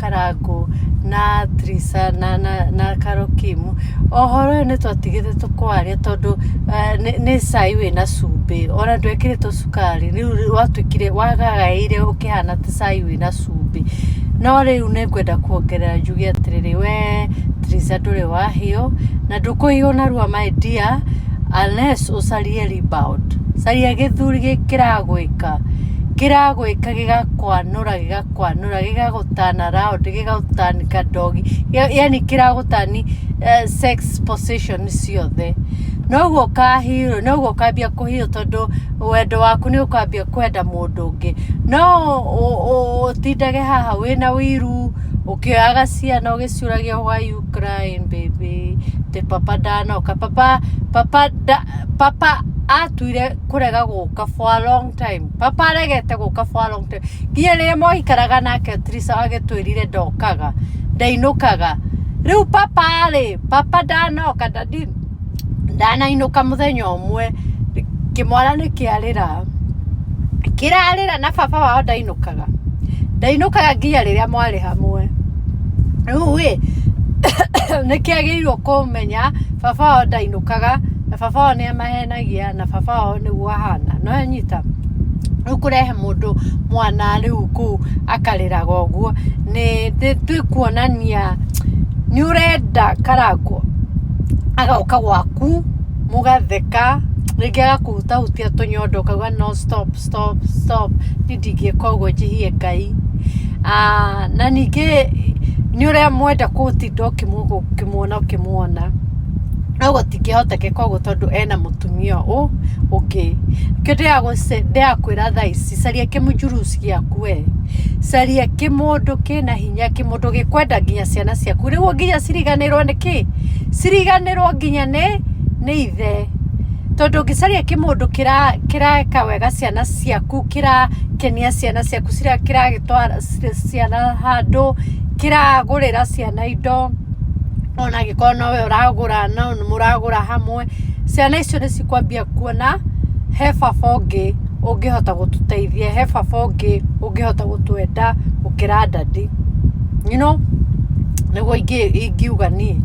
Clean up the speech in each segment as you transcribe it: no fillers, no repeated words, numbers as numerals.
Karangũ na Trisa na Karokimu. Ũhoro ũyũ nĩ twatigĩte tũkwaria tondũ nĩ cai wĩna cumbĩ, ona ndwekĩrĩtwo cukari, rĩu watuĩkire wagagaĩire ũkĩhana ta cai wĩna cumbĩ. No rĩu nĩ ngwenda kuongerera njuge atĩrĩrĩ, we Trisa ndũrĩ wahĩo na ndũkũhĩo narua my dear unless ũcarie rebound. Caria gĩthuri kĩragwĩka, kĩragwĩka gĩgakwanũra gĩgakwanũra, gĩgagũ turn around, gĩgagũ turn kadogi, yaani kĩragũ turn sex position ciothe. Noguo ũkahĩrwo, noguo ũkambia kũhĩo tondũ wendo waku nĩ ũkwambia kwenda mũndũ ũngĩ. No ũtindage haha wĩna ũiru, ũkĩoyaga ciana ũgĩciũragia why you crying baby, atĩ papa ndanoka. Papa papa papa atuire kũrega gũka for a long time. Papa aregete gũka for a long time. Nginya rĩrĩa mwaikaraga nake Trisa agĩtwĩrire ndokaga, ndainũkaga. Rĩu papa rĩ, papa ndanoka, daddy ndanainũka mũthenya ũmwe, kĩmwana nĩ kĩarĩra. Kĩrarĩra na baba wao ndainũkaga. Ndainũkaga nginya rĩrĩa mwarĩ hamwe. Rĩu ĩ, nĩ kĩagĩrĩirwo kũmenya baba wao ndainũkaga, na baba wao nĩ amahenagia, na baba wao nĩguo ahana. Nĩ wanyita? Rĩu kũrehe mũndũ mwana rĩu kũu akarĩraga ũguo, nĩ twĩkuonania nĩ ũrenda Karangũ agoka gwaku, mũgatheka, rĩngĩ agakũhutahutia tũnyondo ũkauga no stop stop stop, niĩ ndingĩka ũguo njĩhie Ngai. Na ningĩ nĩ ũramwenda gũtinda ũkĩmuona ũkĩmuona, no gũtingĩhotekeka ũguo tondũ ena mũtumia ũngĩ. Nĩkĩo ndĩrakwĩra thaa ici, caria kĩmũnjuruci gĩaku we, caria kĩmũndũ kĩna hinya, kĩmũndũ gĩkwenda nginya ciana ciaku, rĩu nginya ciriganĩrwo nĩ kĩ? Ciriganĩrwo nginya nĩ ithe. Tondũ ũngĩcaria kĩmũndũ kĩreka wega ciana ciaku, kĩrakenia ciana ciaku, kĩragĩtwara ciana handũ, kĩragũrĩra ciana indo, ona angĩkorwo nowe ũragũra, no mũragũra hamwe, ciana icio nĩ cikwambia kuona he baba ũngĩ ũngĩhota gũtũteithia, he baba ũngĩ ũngĩhota gũtwenda gũkĩra daddy. You know? Nĩguo ingiuga niĩ.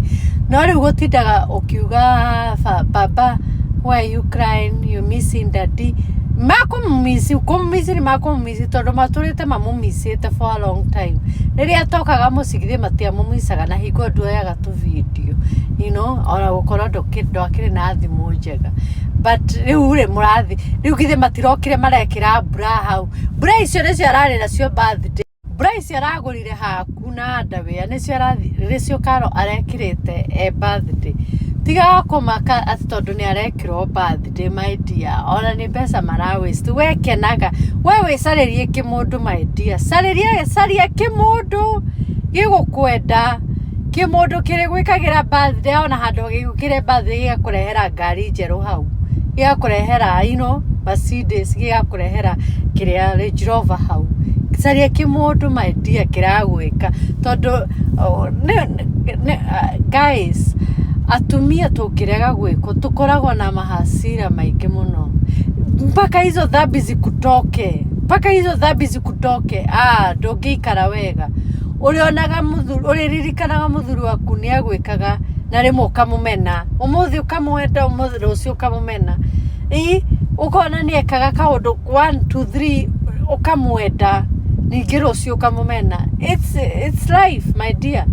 No rĩu gũtindaga ũkiuga baba why are you crying, you missing daddy. Makũmĩmiss, kũmĩmiss nĩ makũmĩmiss tondũ matũrĩte mamũmissĩte for a long time. Rĩrĩa atokaga mũciĩ githĩ matiamũmissaga na hingo nduoyaga tũ video, you know, ona gũkorwo ndwakĩrĩ na thimũ njega. But rĩu rĩ mũrathi, rĩu githĩ matirokire marekĩra bra hau. Bra icio nĩcio ararĩ nacio birthday. Bra icio aragũrire haku na underwear nĩcio arathi, nĩcio Karo arekĩrĩte e birthday. Tigaga kũmaka atĩ tondũ nĩ arekĩrwo birthday my dear, ona nĩ mbeca mara waste. We kenaga, we wĩcarĩrie kĩmũndũ my dear, carĩria, caria kĩmũndũ gĩgũkwenda, kĩmũndũ kĩrĩgwĩkagĩra birthday ona handũ gĩgũkĩre birthday gĩgakũrehera ngari njerũ hau, gĩgakũrehera you know, Mercedes, gĩgakũrehera kĩrĩa Range Rover hau. Caria kĩmũndũ my dear kĩragwĩka tondũ guys, atumia tũngĩrega gwĩkwo tũkoragwo na mahasira maingĩ mũno mpaka hizo dhambi zikutoke, mpaka hizo dhambi zikutoke. Ah, ndũngĩikara wega. Ũrĩonaga mũthuri, ũrĩririkanaga mũthuri waku nĩ agwĩkaga na rĩmwe ũkamũmena, ũmũthĩ ũkamwenda, ũmũthĩ rũciũ ũkamũmena. Ĩ ũkona nĩ ekaga kaũndũ 1 2 3 ũkamwenda, ningĩ rũciũ ũkamũmena. It's life my dear.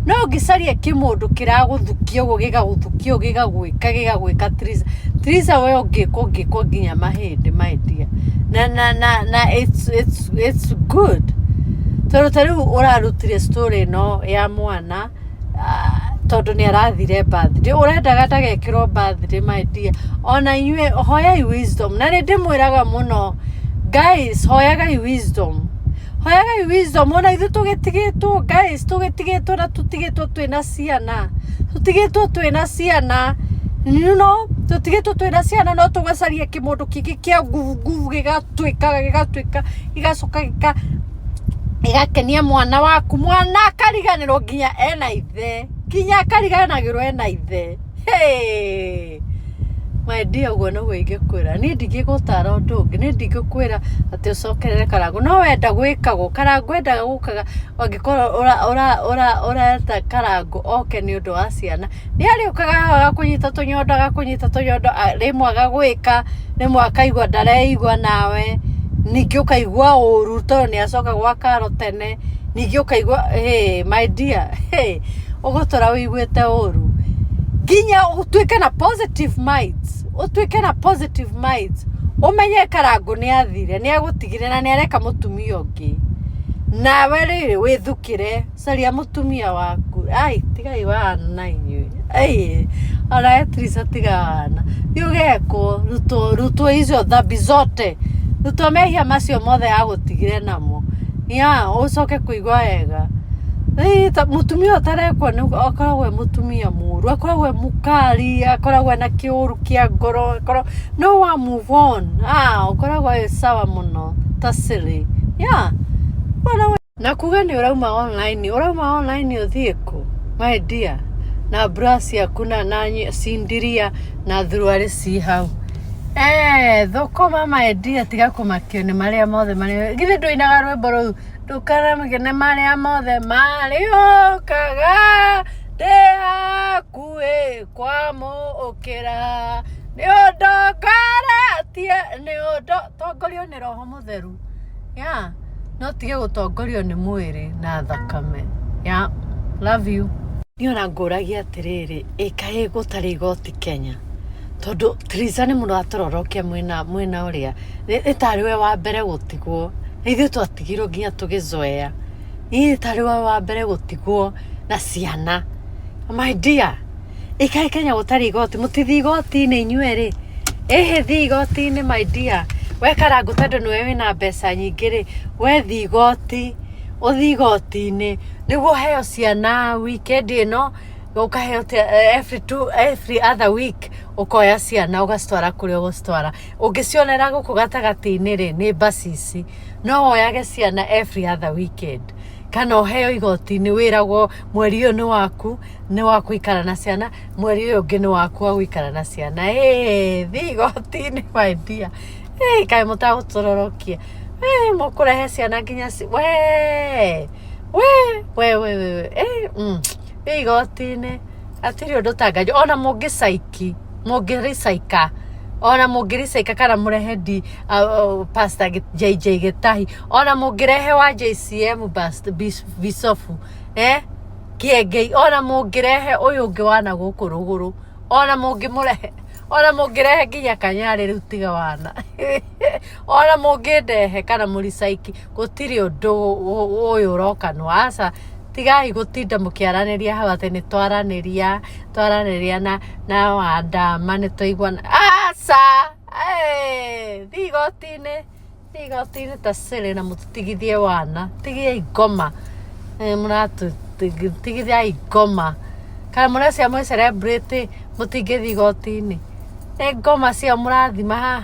No ũngĩcaria kĩmũndũ kĩragũthukia ũguo, gĩgagũthukia ũguo, gĩgagwĩka gĩgagwĩka Teresa. Teresa we ũngĩkwo ũngĩkwo nginya mahĩndĩ my dear. Na it's good. Tondũ ta rĩu ũrarutire story ĩno ya mwana tondũ nĩ arathire birthday, ũrendaga ndagekĩrwo birthday my dear. Ona inyuĩ hoyai wisdom, na nĩ ndĩmwĩraga mũno guys, hoyagai wisdom, hoyagai wisdom. Ona ithuĩ tũgĩtigĩtwo guys, tũgĩtigĩtwo na tũtigĩtwo twĩna ciana, tũtigĩtwo twĩna ciana, you know, tũtigĩtwo twĩna ciana, no tũgacaria kĩmũndũ kĩngĩ kĩa nguvu nguvu, gĩgatwĩka gĩgatwĩka gĩgacoka gĩgakenia mwana waku, mwana akariganĩrwo nginya ena ithe, nginya akariganagĩrwo ena ithe. Hey! My dear, ũguo nĩguo ingĩkwĩra. Niĩ ndingĩgũtara ũndũ ũngĩ. Niĩ ndingĩkwĩra atĩ ũcokerere Karangũ. No wenda gwĩkagwo, Karangũ endaga gũkaga angĩkorwo ũreta Karangũ oke nĩ ũndũ wa ciana. Nĩ arĩũkaga haha agakũnyita tũnyondo, agakũnyita tũnyondo, rĩmwe agagwĩka, rĩmwe akaigua ndareigua nawe. Ningĩ ũkaigua ũru tondũ nĩ acoka gwa Karo tene. Ningĩ ũkaigua, hey, my dear, hey, ũgũtũra ũiguĩte ũru. Nginya ũtuĩke na positive minds, ũtuĩke na positive minds. Ũmenye Karangũ nĩ athire, nĩ agũtigire na nĩ areka mũtumia ũngĩ. Nawe rĩ, wĩthukĩre, caria mũtumia waku. Ai, tigai wana inyuĩ. Ai, ona Teresa tiga wana. Thiĩ ũgekwo, rutwo, rutwo hizo dhambi zote. Rutwo mehia macio mothe agũtigire namo. Ya, ũcoke kũigua wega. Ĩĩ, ta mũtumia ũtarekwo nĩ akoragwo e mũtumia mũru, akoragwo e mũkari, akoragwo ena kĩũru kĩa ngoro, akoragwo no wa move on, ah, ũkoragwo wĩ sawa mũno ta silly. Yeah. Bwana. Na kuga nĩ ũrauma online, ũrauma online ũthiĩ kũ? My dear, na bra ciaku na cindiria na thuruarĩ ci hau. Eh, thũkũma my dear, tiga kũmakio nĩ marĩa mothe marĩa. Githĩ ndũinaga rwĩmbo rũu? Ndũkanamake nĩ marĩa mothe marĩũkaga, ndĩ hakuhĩ kwamũkĩra. Nĩ ũndongoretie, nĩ ũndũ, tongorio nĩ Roho Mũtheru. Yeah. No tige gũtongorio nĩ mwĩrĩ na thakame. Yeah. Love you. Niĩ ona ngũragia atĩrĩrĩ, ĩ kaĩ gũtarĩ igoti Kenya? Tondũ Teresa nĩ mũratũrorokia mwena mwena ũrĩa nĩ tarĩ we wa mbere gũtigwo. Na ithuĩ twatigirwo nginya tũgĩzoea. Ĩ tarĩ we wa mbere gũtigwo na ciana. My dear, ĩ kaĩ Kenya gũtarĩ igoti? Mũtithiĩ igoti-inĩ inyuĩ erĩ? Ĩhĩ thiĩ igoti-inĩ my dear. We Karangũ tondũ nĩwe wĩna mbeca nyingĩ rĩ, we thiĩ igoti, ũthiĩ igoti-inĩ nĩguo ũheo ciana weekend ĩno, ũkaheo every two, every other week ũkoya ciana ũgacitwara kũrĩa ũgũcitwara. Ũngĩcionera gũkũ gatagatĩ-inĩ rĩ, nĩ mbacici. No woyage ciana every other weekend. Kana ũheo igoti-inĩ wĩragwo mweri ũyũ nĩ waku, nĩ wa gũikara na ciana, mweri ũyũ ũngĩ nĩ waku wa gũikara na ciana. Ĩĩ thiĩ igoti-inĩ my dear. Ĩĩ kaĩ mũtagũtũrorokia. Ĩĩ mũkũrehe ciana nginya we we we we we ĩĩ thiĩ igoti-inĩ hatirĩ ũndũ ũtanganjwo. Ona mũngĩcaiki, mũngĩricaika, ona mũngĩricaika kana mũrehe ndi Pastor JJ Gĩtahi, ona mũngĩrehe wa JCM Bicobu, eh Kĩengei, ona mũngĩrehe ũyũ ũngĩ wa na gũkũ rũgũrũ, ona mũngĩmũrehe, ona mũngĩrehe nginya Kanyarĩ rĩu tiga wana. Ona mũngĩndehe kana mũricaiki, gũtirĩ ũndũ ũyũ ũrokanwo, aca. Tigai gũtinda mũkĩaranĩria hau atĩ nĩ twaranĩria, twaranĩria na Wandama nĩ twaiguana, aca! Thiĩ igoti-inĩ, thiĩ igoti-inĩ ta Siri na mũtũtigithie wana, tigiai ngoma, mũratũtigithiai ngoma. Kana mũreciria mwĩ celebrity mũtingĩthiĩ igoti-inĩ? Nĩ ngoma ciao mũrathima haha.